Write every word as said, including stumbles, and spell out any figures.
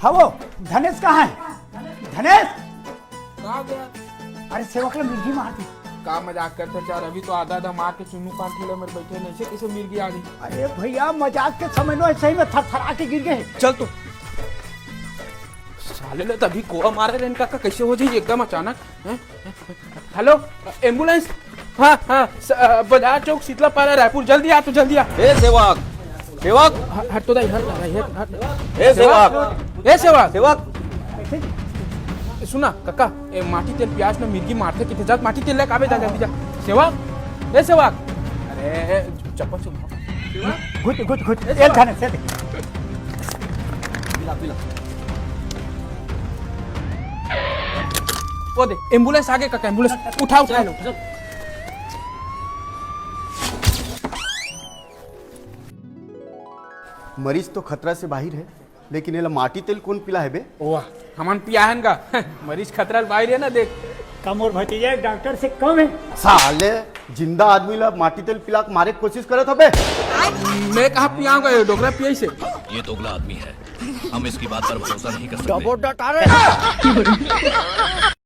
हाँ वो, धनेश कहाँ है? धनेश! कहाँ गया? अरे सेवक ला मिर्गी मार दे। का मजाक करत हस यार? अभी तो आधा आधा मार के चुन्नू पान ठेले में बैठे, नहीं से कैसे मिर्गी आ गई? अरे भैया, मजाक के समय नो, ऐसे ही में थरथरा के गिर गए। चल तू। साले ला तभी कोवा मारे रहे इनका, का कैसे हो जाई एकदम अचानक, हैं? Hello, ambulance. हाँ, हाँ, स-, अ, बाजार चौक, शीतला पारा, रायपुर, जल्दी आ, तू जल्दी आ। ए सेवक, सेवक। ह-, हट तो दाई, हट, हट, हट, हट। ए सेवक। ए सेवक। सेवक। सुना, कका, ए, माटी तेल पियास में मिर्गी मारथे किथे, जा, माटी तेल लेके आबे, जा, जल्दी जा। सेवक, ए सेवक। अरे, चप्पल सुन। घुट, घुट, घुट। ए, ए, सेवक। ध्यान से देख। पिला, पिला। वो दे, एम्बुलेंस आगे, कका, एम्बुलेंस। उठा, उठा। चलो, चलो। मरीज तो खतरा से बाहिर हे, लेकिन एला माटी तेल कोन पिला हे बे? वाह, हमन पियाहन का। मरीज खतरा से बाहिर हे ना, देख। का मोर भतीजा एक डॉक्टर से कम हे? साले, जिंदा आदमी ला माटी तेल पिला के मारे के कोशिश करत हबे। मैं कहाँ पियाऊंगा, ये डोकरा पियाई से। ये दोगला आदमी है, हम इसकी बात पर भरोसा नहीं कर सकते। डबो डटा रे।